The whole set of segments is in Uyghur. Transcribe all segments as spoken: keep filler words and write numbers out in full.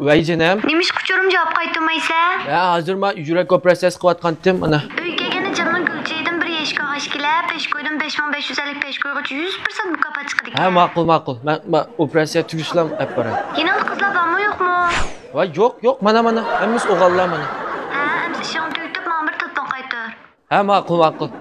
ۋەي جېنىم. نېمىشقا ئۇچۇرۇم جاۋاب قايتۇرمايسەن؟ ھە، ھازىر ما يۈرەك ئوپېراتسىيەسى قىلىۋاتقانتىم، ئانا. ئۆيگە كەلگەندە جاننىڭ گۈلچېھرىدىن بىر ياشكا ئاغاچ كېلەپ، بەش كويدىن بەش مىڭ بەش يۈز ئەللىك بەش كويغىچە يۈز پىرسەنت مۇكاپات چىقىدىكەن. ھە، ماقۇل، ماقۇل. مەن، مەن ئوپېراتسىيە تۈگىسىلا ئەپ باراي. يېنىڭدا قىزلار بارمۇ، يوقمۇ؟ ۋاي، يوق، يوق، مانا، مانا. ھەممىسى ئوغۇللار، مانا. ھە، ئەمدى ئىشىڭنى تۈگىتىپ، ماڭا بىر تېلېفون قايتۇر. ھە، ماقۇل، ماقۇل.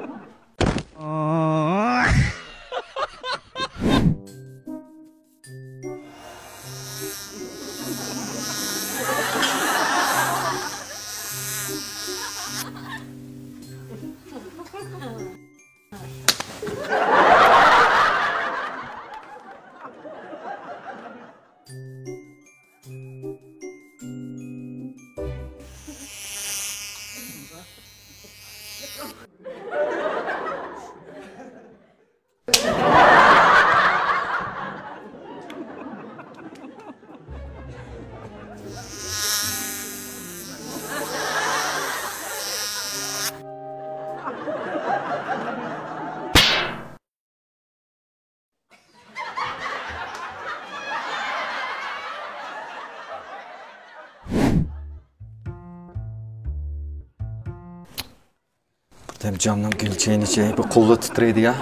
دەم جاننىڭ گۈل چېيىنىچە بۇ قوللا تىترەيدۇ يا.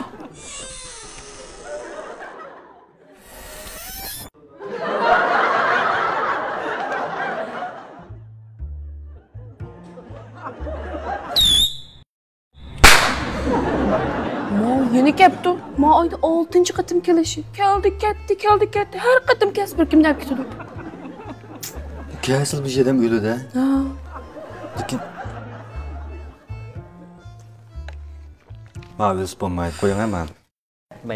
ماۋۇ يەنە كەپتۇ. ما ئايدا ئالتىنچى قېتىم كېلىشى. كەلدى، كەتتى، كەلدى، كەتتى. ھەر قېتىم كەلسە بىر كىمنى ئەپ كېتىدۇ. كەلسىلا بىر ئادەم ئۆلىدۇ. ھا. لېكىن ما ئۆلسە بولمايدۇ، قويۇڭ ھە مانا.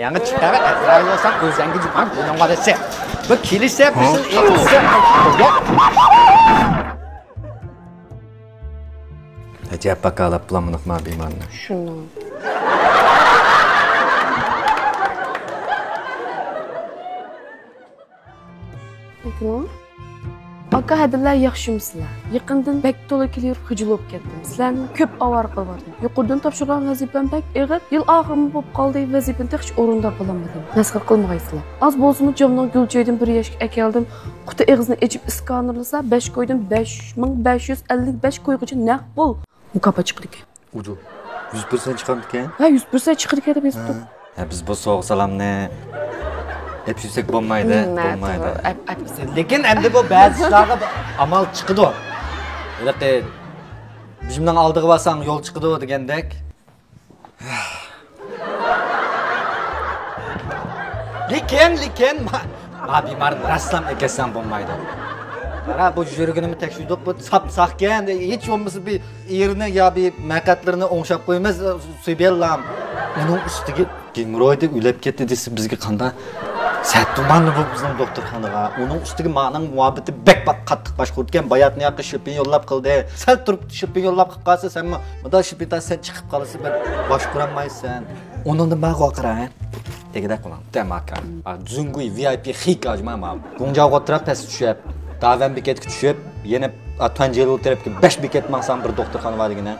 ياڭى چىقتى، ئەزرائىل بولساڭ ئۆزەڭگە جۇماڭ بۇنىڭغا دېسە. بۇ كېلىشسە، بىزنى ئېتىشسە. ئەجەب ۋاكالەت بىلەن مۇنداق ما بىمارنى. شۇنىڭ. ئاكا، ھەدىلەر ياخشىمۇسىلەر؟ يېقىندىن بەك تولا كېلىۋېرىپ خىجىل بولۇپ كەتتىم. سىلەرنى كۆپ ئاۋارە قىلىۋاتىمەن. يۇقىرىدىن تاپشۇرغان ۋەزىپەم بەك ئېغىر. يىل ئاخىرىمۇ بولۇپ قالدى، ۋەزىپىنى تېخىچە ئورۇنداپ بولالمىدىم. مەسخىرە قىلمىغايسىلەر. ئاز بولسىمۇ جامنىڭ گۈلچېھرىدىن بىر يەشكە ئەكەلدىم. قۇتى ئېغىزىنى ئېچىپ ئىسكانېرلىسا، بەش كويدىن بەش مىڭ بەش يۈز ئەللىك بەش كويغىچە نەق پۇل مۇكاپات چىقىدىكەن. ئۇجۇ. يۈز پىرسەنت چىقامدىكەن؟ ھە، يۈز پىرسەنت چىقىدىكەن دەپ يېزىپتۇ. ھە. ھە، بىز بۇ سوۋغا سالامنى ئەپ يۈرسەك بولمايدۇ، مم، بولمايدۇ. توغرا. ئەپ، ئەپ. لېكىن ئەمدى بۇ بەزى ئىشلارغا بىر ئامال چىقىدۇ. ھېلىقى بېشىمنىڭ ئالدىغا بارساڭ يول چىقىدۇ دېگەندەك. لېكىن، لېكىن، ما، ما بىمارنى راستلام ئەكەتسەڭ بولمايدۇ. قارا، بۇ يۈرىكىنىمۇ تەكشۈردۇق، بۇ ساپ ساقكەن، ھېچ بولمىسا بىر ئېرىنى يا بىر مەقئەتلىرىنى ئوڭشاپ قويىمىز، سۈيبەللام. ئۇنىڭ ئۈستىگە گېمرويدى ئۆلۈپ كەتتى دېسە، بىزگە قانداق؟ سەت تۇمانلى بۇ بىزنىڭ دوختۇرخانىغا. ئۇنىڭ ئۈستىگە مانىڭ مۇھەببىتى بەك بەك قاتتىق باشقۇرىدىكەن، باياتىن ياقى شىپىن يوللاپ قىلدى. سەل تۇرۇپ شىپىن يوللاپ قىلىپ قالسا، سەنمۇ مۇنداق شىپىن سەن چىقىپ قالسا، بىر باشقۇرالمايسەن. ئۇنىڭدىن ماڭا قارا، ھە؟ دېگۈدەك قىلىڭ. دەم ئاكا. جۇڭگۇي ۋى ئاي پى خىك ئاجما ما. گۇڭجاۋغا ئوتتۇراق پەس چۈشۈپ، داۋەن بېكەتكە چۈشۈپ، يەنە تۇەنجيېلۇ تەرەپكە بەش بېكەت ماڭسام بىر دوختۇرخانا بار دېگىنە.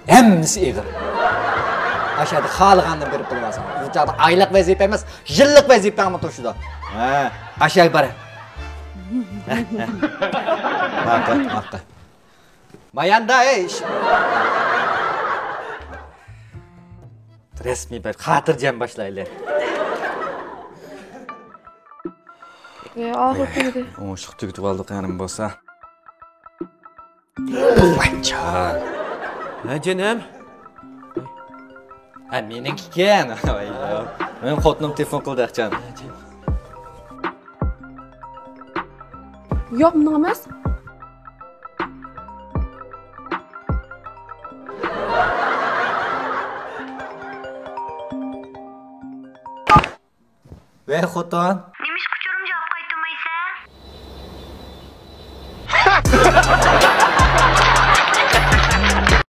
ھەممىسى ئېغىر. ئاشۇ يەردە خالىغاننى بېرىپ بولۇۋالساڭ. بۇ چاغدا ئايلىق ۋەزىپە ئەمەس، يىللىق ۋەزىپەڭمۇ توشىدۇ. ھە، ئاشۇ يەرگە بار. ھە، ھە. ماقۇل، ماقۇل. ماياندا، ئەي، ئىش. رەسمىي بىر خاتىرجەم باشلايلى. ئاخىر تۈگىدى. ئوڭۇشلۇق تۈگىتىپ ئالدۇق، يەنە بولسا. ۋايجان. ھە، جېنىم. ھە، مېنىڭكىكەن. ۋاي، يا. مېنىڭ خوتۇنۇم تېلېفون قىلدى، ئەخچان. ياق، مېنىڭ ئەمەس. ۋەي، خوتۇن.